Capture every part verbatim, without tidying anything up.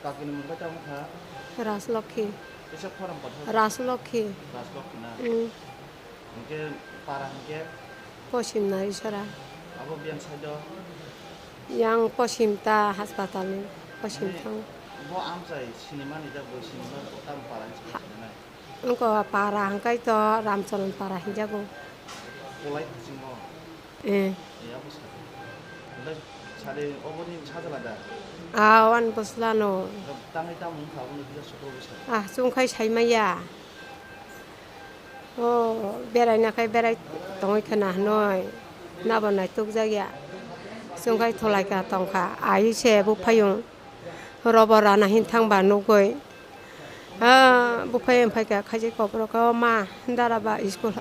Kakini mung bai tamo kha? Rajlokhi. Kisa khorang kotor. Rajlokhi. Rajlokhi na? Mm. Hingke para hingke? Pochim Narisora. Abo biyang side o? Yang pochim ta haspatal ni pochim. Mane thang. Bo amchai sinimani jak bo sinimani o tam para ni. Ha. Sinimani. Wngkha para hingkhai to Ramcharan para hinjago. Polai kachingo. Eh. Eh, abo sa. Oda sade oboni sajla da? Ah, wan bwsla no. Tangai tamo wngkha, obono kisa sotro bwsa. Ah, chwngkhai saimaya. Oh, berai nakhai berai tongwi khana hnoi. Nabo naituk jakya. Chwngkhai tholaika tongkha. Ai se bo phayung. Robo rana hin thangba nugwi, ah, buphai wng phaikha, khaijak kokrok o ma dara ba school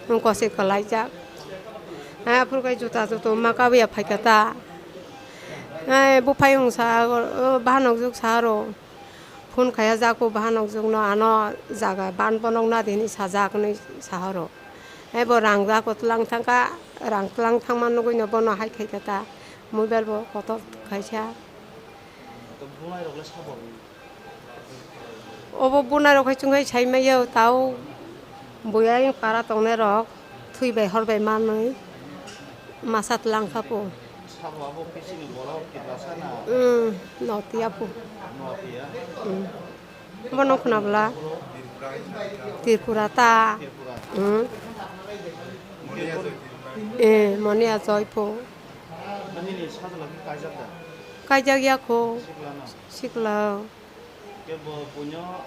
wng kosi kwlaijak. Ah, aphuru khe juta juto ma kabuya phaikha ta. Ai, buphai wng sa, o, bahanok juk sa aro phone khaya jak, o bahanok jukno ano jaga ban bonok nadi hinwi sajak hinwi sa aro. Ai, bo rang jako tlang thangkha, rang tlang thangma nugwino bono hai khaikha ta, mobile bo kotor khaisa. Obo bunai rok hai chwngkhai sai maya tao buya para tongnai rok thwi bai hor bai manwi masa tlang kha po. Sabo abo pisini borok Tiprasa na? Hmm, no tiya po. No tiya? Hmm. Bono khna bwla? Tripura ta. Tripura. Hmm. Eh, moni achoi po. Nini sajla khe kaijak da? Kaijak ya kho. Sikla no? Sikla. Ke bo buino,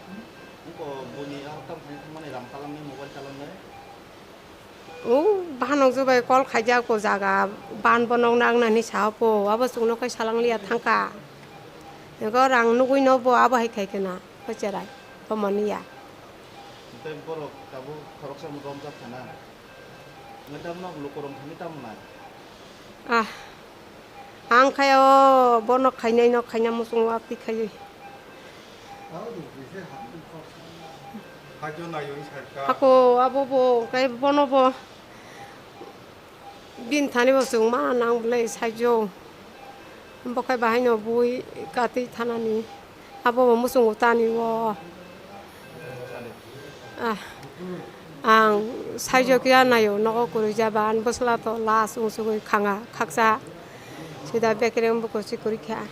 ko buni a tam thani thangmani ram talamni, mobile talamni? O, bahanok jubai call khaijak ko jaga, ban bonok nang nani sa po, abo chwngno kai salang liya thangka. Ego rang nugui no bo abo hai khai kena, ko cherai, ko mani ya. Tei borok tabuk khoroksa mo romjak khana. Ngai tamo nok lukurok thani tamo nai? Ah, ang khai o bono khainai no khaina muchung o aphi khai. Haijo naiwi sarka. Ako abo bo kai bono bo bin thani bo chwng ma nang bwlai saijo. Bo khai bahai no bui katwi thanani. Abo bo muchungo tani o. Ah, ang saijo kiya naio nogo kwrwi jaba ani bwsla to last wngsugwi khanga khaksa sida bekre wngbo kwchwi kwrwi kha.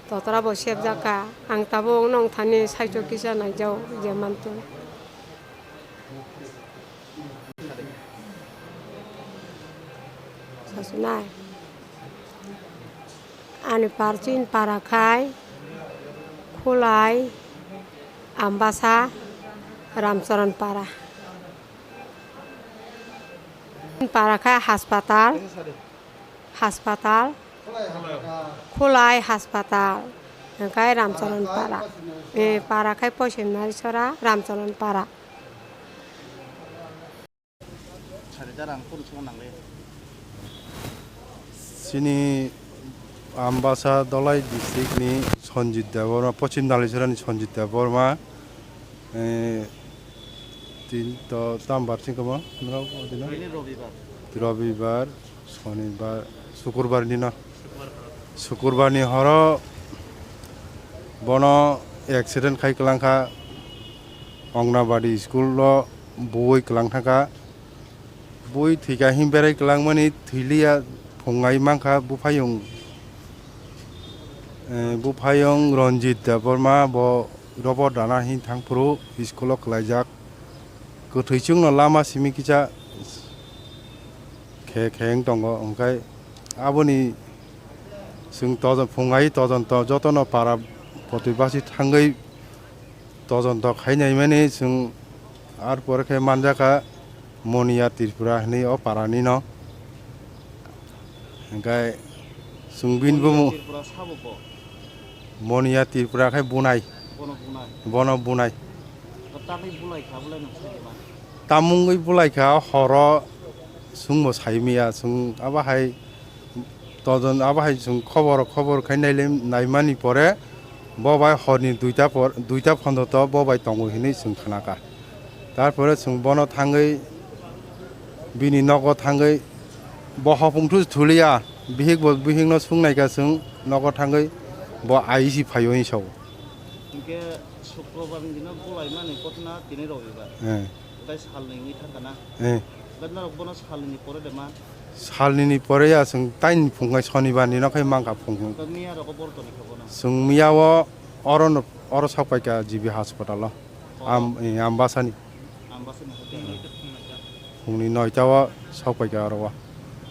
Totra bo sebjak kha ang tabuk nong thani saijo kisa naijao je mantwi. Sasunai. Ani parchin para khai Khulai, Ambasa, Ramcharan para. Para khai haspatal, haspatal, Khulai haspatal, hingkai Ramcharan para. Eh, para khai Poisim Narisora, Ramcharan para. Sari darang kunu song nang le. Chini Ambasa Dolai district ni Sanjit Debbarma, Pochim Nalisora ni Sanjit Debbarma, eh, tin to tambar sing kamo, norok o dino? Bini Robibar. Robibar, Sonibar, Sukurbar ni no. Sukurbar ni horo bono accident khai kwlangkha, Anganwadi school o bui kwlang thangkha. Bui thwikha him berai kwlangmani thwiliya phungai mankha buphayung, eh, buphayung Ranjit Debbarma bo robo dana hin thangphuru school o kwlaijak. Kwthwi chwngno lama simi kisa khe khe wng tongo, hwnkhe aboni chwng tojon phungai tojon to jotono para protibasi thangwi tojon to khainaimani chwng ar pore khe manjakha Moniya Tripura hinwi o parani no. Hingkai chwng bini bumu Tripura sabo bo? Moniya Tripura khai bunai. Bono bunai? Bono bunai. To tamwi bulai kha, bulai nang sai ba? Tamungwi bulai kha horo chwngbo sai miya, chwng abo hai tojon abo hai chwng khobor, khobor khai naile, naimani pore bo bai horni duita por, duita phondo to bo bai tongo hinwi chwng khnakha. Tarpore chwng bono thangwi bini nogo thangwi bo hopung thu thuliya, bihik bo bihikno sungnaikha chwng nogo thangwi Bo I E C phaio hinwi sao. Hinkhe Sukrobar ni dino bulaimani kotna tini Robibar. Eh. Tei salni wngwi thangkha na? Eh. Tei norok bono salni pore de ma? Salnini pore ya chwng taini phungai Sonibar ni no khai mankha phung. Tei miya rogo boro toni kha bono? Chwng miya o oro no, oro sok paikha G B hospital o. Oh. Am-, eh, Ambasani. Ambasani hotel. Phungni noita o sok paikha oro o.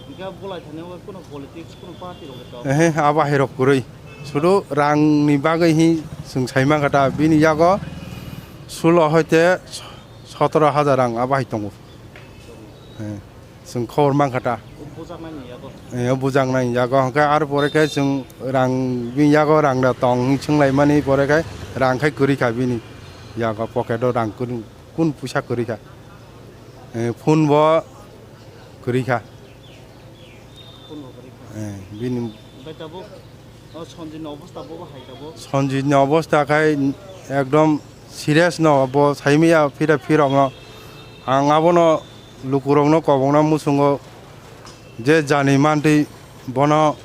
Hinkhe bulai thani o kuno politics, kuno party rok to? Ehe, abo hai rok kwrwi. Sudu rang ni bagwi hi chwng sai mankha ta, bini yago sulo hoite sotoro hajar rang abo hai tongo. Eh, chwng khobor mankha ta. O bujaknai ni yago? Eh, o bujaknai ni yago. Hwnkhe ar pore khe chwng rang bini yago rang da tong hinwi swnglaimani pore khe rang khai kwrwi kha bini yago, pocket o rang kun, kun puisa kwrwi kha. Eh, phone bo kwrwi kha. Phone bo kwrwi kha. Eh, bini Hwnkhe tabuk o Sanjitni obostha bo bo hai tabuk? Sanjitni obostha khai ekdom serious no, bo saimaya phira phirokno. Ang abono lukurokno kobokna muchungo je jani mantwi bono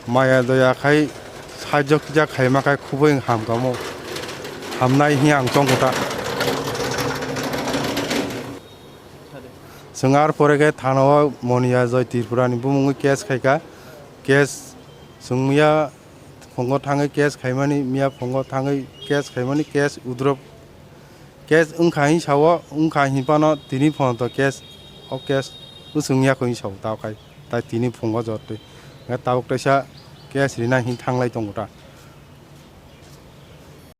maya doya khai sahajyo kisa khaima khai khubui hamkamo, hamnai hi ang tongkho ta. Chwng ar pore khe thana o Moniya Joy Tripura ni bumungwi case khaikha. Case chwng miya phungo thangwi case khaimani, miya phungo thangwi case khaimani, case withdraw, case wngkha hin sao, wngkha hin phano tini phano to case, o case wngya kho hin sao ta khai, tai tini phungo jotwi. Tabuk teisa case rina hin thanglai tongo ta.